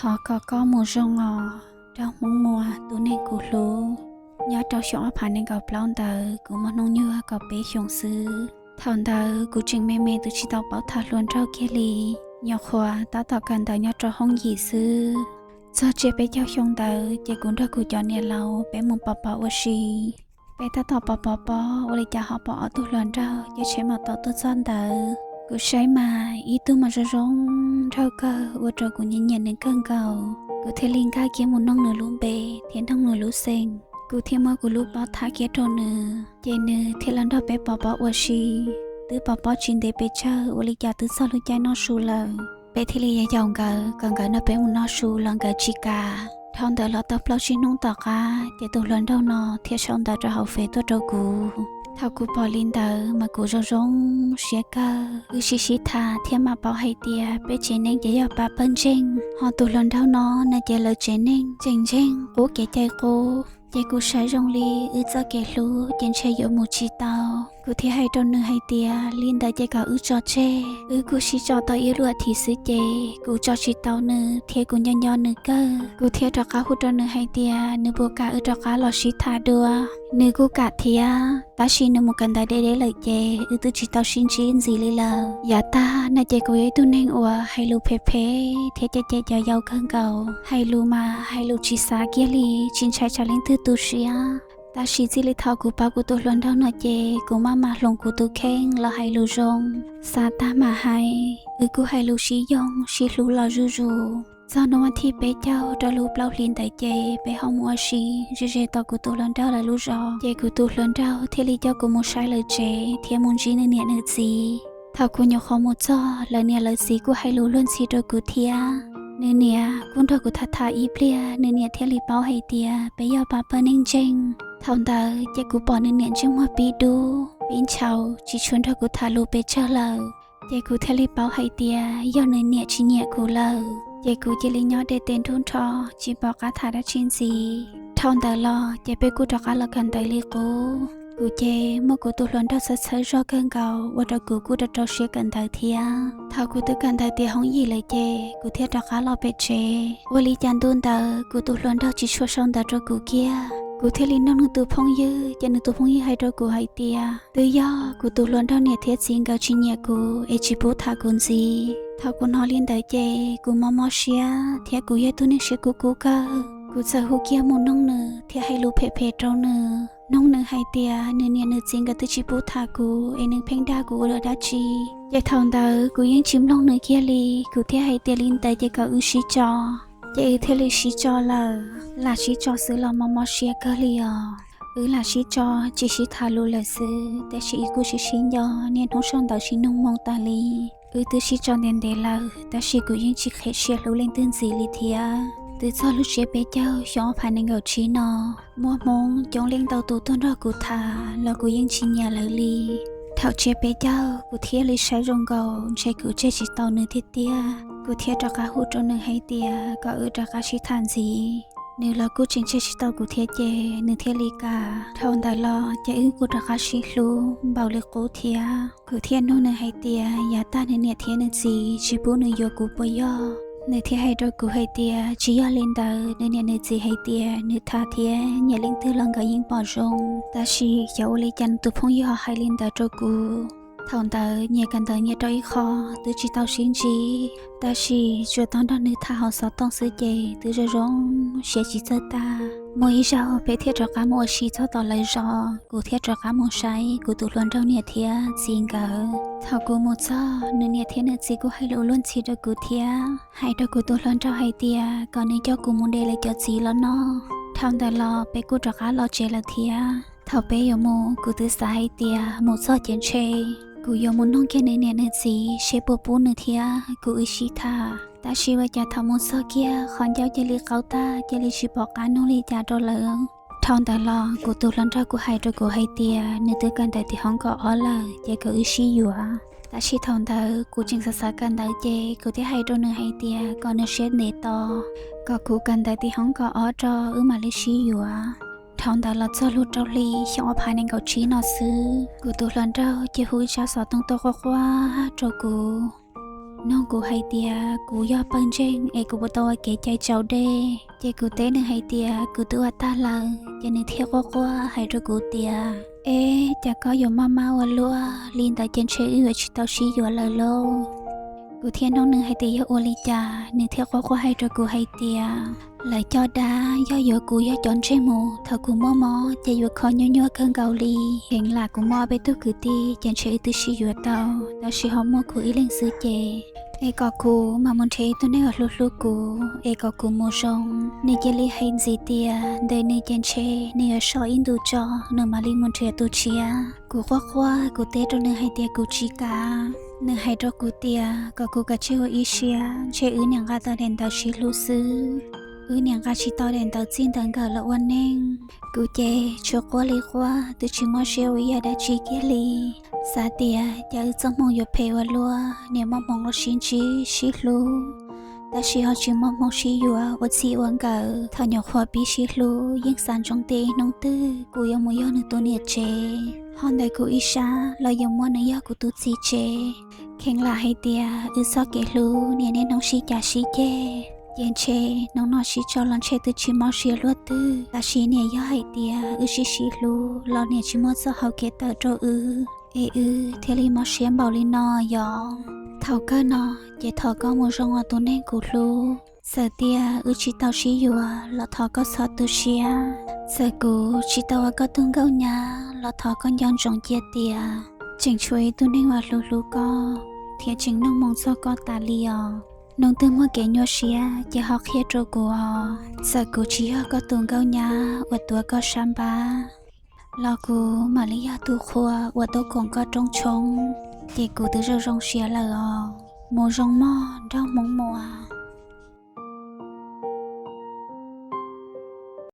Thov kom koj mus zoo os, rau Hmoob Muas tus neeg kuv hlub. Nyob rau xyoo ob phav nees nkaum plaub ntawd kuv muaj hnub nyoog kaum peb xyoos xwb. Thaum ntawd kuv tseem me me twb tsis tau paub tham hluas nraug kiag li, nyuam qhuav tab tom kawm ntawv nyob rau hoob yim xwb. Txog tsiab peb caug xyoo ntawd ces kuv nrog kuv cov niam laus peb mus pov pob ua si. Peb tab tom pov pov pob ua li cas ho pom ob tug hluas nraug caij tsheb maus taus tuaj txog ntawd. Kuv saib mas ib tug mas zoo zoo nraug kawg ua rau kuv nyiam nyiam nws kawg nkaus. Kuv thiaj li nkag kiag mus noog nws lub npe thiab noog nws lub xeem. Kuv thiaj muab kuv lub pob tham kiag rau nws, ces nws thiaj los nrog peb pov pob ua si. Twb pov pob tsis ntev pes tsawg ua li cas twb txog lub caij noj su lawm. Peb thiaj li yaum nkawd kom nkawd nrog peb mus noj su los nkawd tsis kam. Dhau ntawd los tau plaub tsib hnub tom qab ces tus hluas nraug no thiaj sau ntawv rau hauv Fev tuaj rau kuv. Thaum kuv pom li ntawd mas kuv zoo zoo siab kawg. Wb sib sib tham thiab mam paub hais tias peb tsev neeg ces yog pab pawg ntseeg, ho tus hluas nraug no no ces lawv tsev neeg tseem ntseeg qub kev cai qub. Ces kuv saib zoo li wb txoj kev hlub ces ntshe yuav mus tsis tau. Kuv thiaj hais rau nws hais tias li ntawd ces kom wb tso tseg. Wb kuj sib tso tau ib lub as thiv xwb ces kuv tso tsis tau nws thiab kuv nco nco nws kawg. Kuv thiaj rov qab hu rau nws hais tias nws puas kam wb rov qab los sib tham dua. Nws kuj kam thiab, tab sis nws mus kawm ntawv deb deb lawm ces wb twb tsis tau sib ntsib ntxiv li lawm. Yav tag no ces kuv yog ib tug neeg uas hais lus phem phem thiab cem cem cov yau kawg nkaus. Hais lus mas hais lus tsis xav kiag li, tsis ntshai tsam leej twg tu siab. Tab sis txij li thaum kuv pom kuv tus hluas nraug no ces kuv maj mam hloov kuv tus kheej los hais lus zoo, xav tag mam hais. Wb kuj hais lus sib yoog sib hlub los zuj zus. Txog hnub vas thib peb caug rau lub plaub hlis ntawd ces peb ho mus ua si ze ze tom kuv tus hluas nraug lawv lub zos. Ces kuv tus hluas nraug thiaj li coj kuv mus saib lawv tsev thiab mus ntsib nws niam nws txiv. Thaum kuv nyuam qhuav mus txog, lawv niam lawv txiv kuj hais lus luag ntxhi rau kuv thiab. Nws niam kuj nrog kuv tham tham ib pliag, nws niam thiaj li paub hais tias peb yog pab pawg neeg ntseeg. Thaum ntawd ces kuv pom nws niam ntsej muag pib dub pib ntshaus, tsis tshua nrog kuv tham lus pes tsawg lawm. Ces kuv thiaj li paub hais tias yog nws niam tsis nyiam kuv lawm. Ces kuv cia li nyob deb tes nrub nrho, tsis pom qab tham dab tsi ntxiv. Dhau ntawd los ces peb kuj rov qab los kawm ntawv li qub. Kuv ces muaj kuv tus hluas nraug txhawb txhawb zog kawg nkaus ua rau kuv kuj rau rau siab kawm ntawv thiab. Thaum kuv twb kawm ntawv tiav hoob yim lawm ces kuv thiaj rov qab los pem tsev. Ua li cas ntu ntawd kuv tus hluas nraug tsis tshua sau ntawv rau kuv kiag. Kuv thiaj li nug nws tus phooj ywg, ces nws tus phooj ywg hais rau kuv hais tias twb yog kuv tus hluas nraug niam thiab txiv nkawd tsis nyiam kuv es tsis pub tham kuv ntxiv. Thaum kuv hnov li ntawd ces kuv mob mob siab thiab kuv yog tus neeg siab kub kub kawg. Kuv txawm hu kiag mus noog nws thiab hais lus phem phem rau nws, noog nws hais tias nws niam nws txiv nkawd twb tsis pub tham kuv es nws pheej dag kuv ua luaj dab tsi. Ces thaum ntawd kuv yeej tsis mloog nws kiag li, kuv thiaj hais tias li ntawd ces kom wb sib tso. Ces wb thiaj li sib tso lawm. Lam sib tso xwb los mob mob siab kawg li os. Wb lam sib tso tsis sib tham lus lawm xwb, tab sis wb kuj sib sib nco niaj hnub sau ntawv sib nug moo tas li. Wb twb sib tso ntev ntev lawm, tab sis kuv yeej tsis qhia siab hlub leej twg ntxiv li thiab. Twb txog lub tsiab peb caug xyoo ob phav nees nkaum tsib no, muaj Hmoob coob leej ntau tus tuaj nrog kuv tham los kuv yeej tsis nyiam lawv li. Thaum tsiab peb caug kuv thiaj li saib zoo nkaus ntshe kuv tseg tsis tau nws tiag tiag. Kuv thiaj rov qab hu rau nws hais tias kom wb rov qab sib tham ntxiv. Nws los kuj tseem tseg tsis tau kuv thiab ces nws thiaj li kam. Dhau ntawd los ces wb kuj rov qab sib hlub npaum li qub thiab. Kuv thiaj nug nws hais tias yav tag nws niam thiab nws txiv tsis pub nws yuav kuv puas yog. Nws thiaj hais rau kuv hais tias tsis yog li ntawd, nws niam nws txiv hais tias nws tham thiab nyiam leej twg los nkawd yeej pom zoo. Tab sis xyov ua li cas nws tus phooj ywg ho hais li ntawd rau kuv. Thaum ntawd nyias kawm ntawv nyias rau ib qho, twb tsis tau sib ntsib, tab sis tsuas tau nrog nws tham hauv xov tooj xwb ces twb zoo zoo siab tsis txawj tag. Muaj ib zaug peb thiaj rov qab mus ua si txog tom lawv zos, kuv thiaj rov qab mus saib kuv tus hluas nraug niam thiab txiv nkawd. Thaum kuv mus txog, nws niam thiab nws txiv kuj hais lus luag ntxhi rau kuv thiab, hais rau kuv tus hluas nraug hais tias kom nws coj kuv mus de lawv cov txiv los noj. Dhau ntawd los peb kuj rov qab los tsev lawm thiab. Thaum peb yuav mus, kuv twb xav hais tias mus txog ces ntshe kuv yuav mus noog kiag nws niam nws txiv seb puas pub nws thiab kuv wb sib tham. Tab sis ua cas thaum mus txog kiag qhov ncauj cia li qaug tag, cia li tsis pom qab nug li cas rau lawv. Dhau ntawd los kuv tus hluas nraug kuj hais rau kuv hais tias nws twb kawm ntawv tim hoob kaum ob lawm ces kom wb sib yuav. Tab sis thaum ntawd kuv tseem xav xav kawm ntawv ces kuv thiaj hais rau nws hais tias kom nws siab ntev tos, kom kuv kawm ntawv tim hoob kaum ob rau wb mam li sib yuav. Dhau ntawd los txog lub rau hli xyoo ob phav nees nkaum tsib no xwb, kuv tus hluas nraug cia hu ib tsab xov tooj tuaj quaj quaj rau kuv. nug kuv hais tias kuv yog pawg ntseeg es kuv puas tau ua kev cai tsaus dej. Ces kuv teb nws hais tias kuv twb ua tag lawm. Ces nws thiaj quaj quaj hais rau kuv tias, Eb, cas koj yuav maj maj ua luaj li ntawd ces ntshe wb yuav tsis tau sib yuav lawm lauj. Kuv thiaj nug nws hais tias yog ua li cas, nws thiaj quaj quaj hais rau kuv hais tias, Lawv coj dab yog yuav kuv yog cov ntsej muag, thaum kuv muaj mob ces yuav kho nyuaj nyuaj kawg nkaus li. Kheev lam kuv muaj ob peb tug kwv tij ces ntshe wb twb sib yuav tau, tab sis ho muaj kuv ib leeg xwb ces, es kom kuv mam mus nrhiav ib tug neeg uas hlub hlub kuv, es kom kuv mus zoo. Nws cia li hais ntxiv tias ntawm nws ces ntshe nws yuav so ib ntus tso, nws mam li mus nrhiav tus tshiab. Kuv quaj quaj, kuv teb rau nws hais tias kuv tsis kam. Nws hais rau kuv tias kom kuv kav tsij ua ib siab, ntshe wb niam nqa tau daim ntawv sib hlub xwb, wb niam nqa tsis tau daim ntawv txij ntawv nkawm los ua neej. Kuv ces tsuas quaj li quaj, twb tsis muaj siab ua ib yam dab tsi kiag li. Xav tias cas wb txoj hmoo yuav phem ua luaj, niam muaj hmoo los sib ntsib sib hlub, tab sis ho tsis muaj hmoo sib yuav ua txij ua nkawm. Thaum nyuam qhuav pib sib hlub yeej xav ntsoov tias ib hnub twg kuv yuav mus yog nws tus niam tsev, ho ntawm kuv ib sab los yuav muaj nws yog kuv tus txiv tsev. Kheev lam hais tias wb txoj kev hlub niaj hnub sib cav sib ceg, ces ntshe hnub no sib tso los ntshe twb tsis mob siab luaj twg. Tab sis niam yog hais tias wb sib sib hlub los niam tsis muaj txoj hau kev tawm rau wb, es wb thiaj li mob siab npaum li no yom. Thaum kawg no ces thov koj mus zoo os tus neeg kuv hlub. Txawm tias wb tsis tau sib yuav los thov koj txhob tu siab. Txawm kuv tsis tau ua koj tus nkauj nyab los thov koj nco ntsoov cia tias tseem tshuav ib tug neeg uas hlub hlub koj thiab tseem mloog mloog txog koj tas li os. Hnub twg muaj kev nyuaj siab ces ho qhia rau kuv os. Txawm kuv tsis yog koj tus nkauj nyab uas tuav koj sab npab, los kuv mam li yog tus qhua uas tuaj koom koj rooj tshoob. Ces kuv twb zoo zoo siab lawm os. Mus zoo mog nraug Hmoob Muas.